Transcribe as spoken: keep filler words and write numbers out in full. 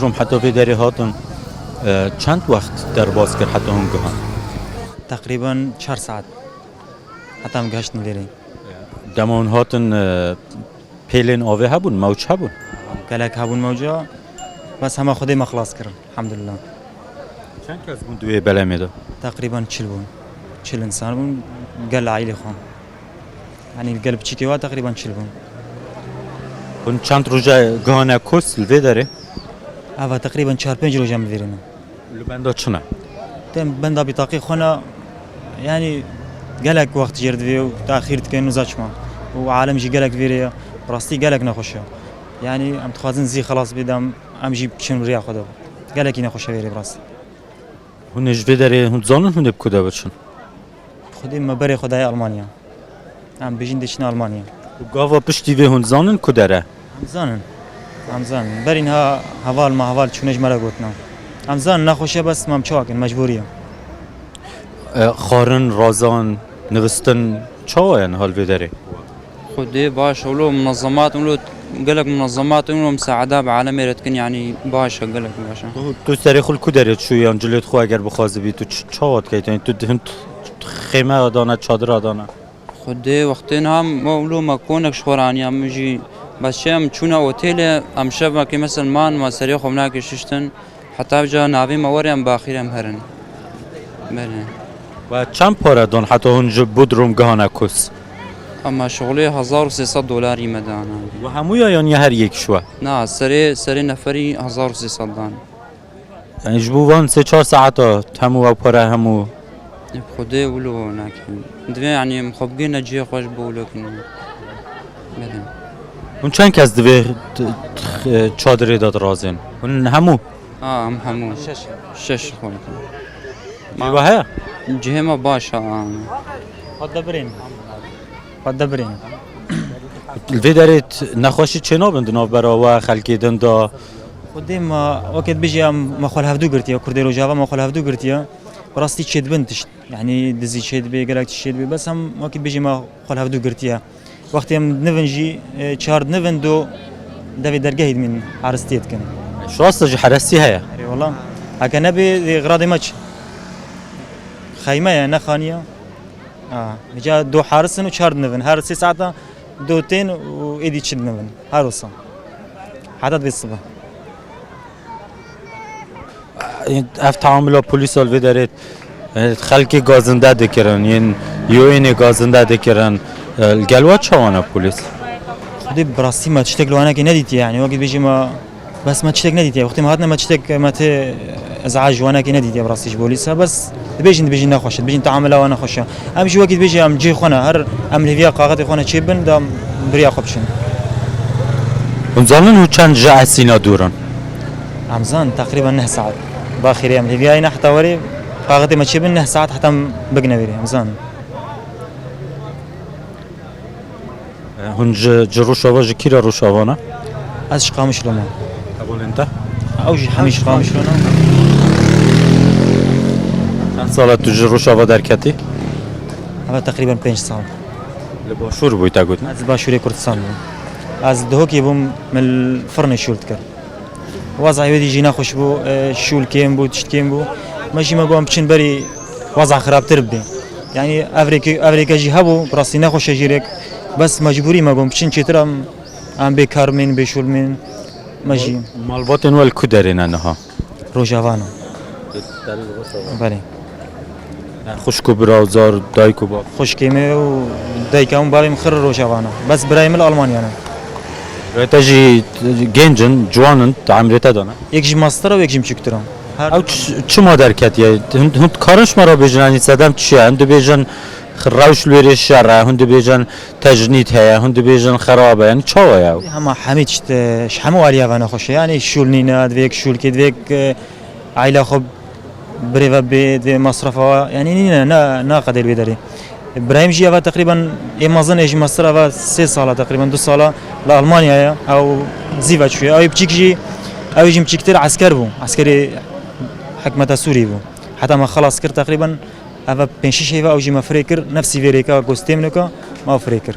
Hûn heta vê derê hatin, e, çend wext derbas kir heta hûn gihan? Teqrîben çar saet. Heta em gihiştin vêrê. Dema hûn hatin, e, pêlên avê hebûn, mewc hebûn? Gelek hebûn mewca, bes hema Xwedê me xilas kirin, elhamdulillah. Çend kes bûn di wê belemê de? Teqrîben çil bûn. Çil însan bûn, gel aîlê xwe. Yanî li gel piçîkê wa teqrîben çil bûn. Hûn çend roja gihane kos li vê derê? Eva teqrîben çar pênc roja em li vêrê ne. Li benda çi ne? Dem benda bîtaqê xwe ne, yanî gelek wext jêr divê û taxîr dikin û zaçma. Û alem jî gelek vêrê ye. Rastî gelek nexweş e. Yanî em dixwazin zî xelas bê dem em jî biçin riya xwe de. Gelekî nexweş e vêrê bi rastî. Hûn ê ji vê derê hûn dizanin hûn ê bi ku de biçin? Xwedê me berê xwe daye Almanya. Em bijîn diçin Almanya. Û gava piştî vê hûn zanin ku der e? Em zanin. Em zanin. Berî niha heval me heval çûne ji me re gotina. Em zanin nexweş e bes me em çawa kin mecbûrî ye. E, xwarin, razan, nivistin çawa ye niha li vê derê? Xwedê baş e, wilo munezemat, wilo gelek munezemat, wilo misaada bi alemê re dikin, yanî baş e, gelek baş e. Tu, tu serê xwe li ku derê çû yan cilê xwe eger bixwazibî, tu ç-, çawa dikey? Yanî tu di hin xême dane, çadira dane? Xwedê wextê niha me wilo me konek ji xwe re aniya, min jî bes çi em çûne otêlê, em şevekê mesela man, me serê xwe binakê şiştin. Heta vêca navê me were em baxîr em herin. Belê. We çend pare dan heta hûn ji Bodrum gihane Kos? Ama şixulê hezar û sê sed dolarî me dana. We hemû ya yan ya her yek ji we? Na, serê, serê neferî hezar û sê sed dan. Yani ji bo van sê çar saeta hemû ew pare hemû? Xwedê wilo nakin. Divê yani em xwe bigihne cihê xwe ji bo wilo kin. Belê. Hûn çend kes divê t-, t-, çadirê de dirazên? Hûn hemû? Ha, em hemû. Şeş. Şeş xwe. Cî we heye? Cihê me baş e. Xwe dibirên. Xwe dibirên. Li vê derê t-, nexweşî çênabin di navbera we xelkê din de? Xwedê me wekî dibêjî em me xwe li hevdû girtiye. Kurdê Rojava me xwe li hevdû girtiye. Bi rastî çêdibin tişt. Yanî dizî çêdibê, gelek tişt çêdibê. Bes em wekî dibêjî me xwe li hevdû girtiye. Wextê em dinivin jî, e, çar dinivin do devê dergehê dimîn aristiyê dikin. Ji rast e jî herestî heye? Erê wela. Heke nebê, dê xiradê me çi? Xeyme ye, ne xaniye. Ha, vêca do haris in û çar dinivin. Her sê saeta do tên û êdî çi dinivin. Her wisa. Heta divê sibe. Ev teamula polîsa li vê derê, e, xelkê gazinde dikirin, yên yoyênê gazinde dikirin, e, li gel we çawa ne polîs? Xwedê bi rastî me tiştek li wanekê nedîtiye, yanî wekî dibêjî me, bes me tiştek nedîtiye. Wextê me hatine me tiştek me tê ezac ji wanekê nedîtiye bi rastî ji polîsa, bes dibêjin, dibêjin nexweş e, dibêjin teamula wan nexweş e. Em jî wekî dibêjî em cihê xwe ne, her em li hêviya qaxetê xwe ne çêbin, da em bi riya xwe biçin. Hûn zanin hûn çend ji Esîna dûr in? Em zanin teqrîben neh saet. Baxîrê em li hêviya ne heta werê qaxetê me çêbin neh saet heta em bigine vêrê, em zanin. E, hûn ji, ji Rojava, ji kîra Rojava ne? Ez ji Qamişlo me. Hevalên te? Ew jî hemî ji Qamişlo ne. Çend sala tu ji Rojava derketî? Eva teqrîben pênc sal. Li başûr bûyî te gotin? Ez li başûrê Kurdistan bûm. Ez li Duhokê bûm, min li firnê şûl dikir. Wezayê wê dî jî nexweş bû, e, şûl kêm bû, tişt kêm bû. Me jî me got em biçin berî weza xirabtir bibe. Yanî ev rêke, ev rêke jî hebû, bi rastî nexweş e jî rêk. Bes mecbûrî me got em biçin çêtir em, em bê kar bimîn, bê şûl bimîn. Me jî. Malbatên we li ku derê ne niha? Rojava ne. Belê. Xwişk û bira û zar, dayik û bav? Xwişkê me û dayika min, bavê min xir Rojava ne. Bes birayê min li Almanya ne. Rê te jî genc in, ciwan in, di emrê te de ne? Yek jî master e û yek jî biçûktir e. Her Ew ç-, çima derketiye? Hûn, hûn dikarin ji me re bêjin, yanî sedem çi ye? Hûn dibêjin rewş li wêrê şer e, hûn dibêjin tecnîd heye, hûn dibêjin xerab e, yanî çawa ye ew? Hema hemî tişt, e, ji hemû aliyê ve nexweş e. Yanî şûl nîne, divê yek şûlkê, divê yek, e, aîla xwe birêve bê, divê masrafa, yanî nîne, na, naqedê li wê derê. Birayê min jî eva teqrîben ê mezin ê jî master eva sê sala teqrîben du sala li Almanya ye. Ew zî ve çûye. Ew ê biçîk jî, ew ê jî biçîktir esker bû. Eskerê hikmeta Sûrî bû. Heta me xelas kir teqrîben eva pênc şeş hêva ew jî me firê kir. Nefsî vê rêka ku stêm nûka me ew firê kir.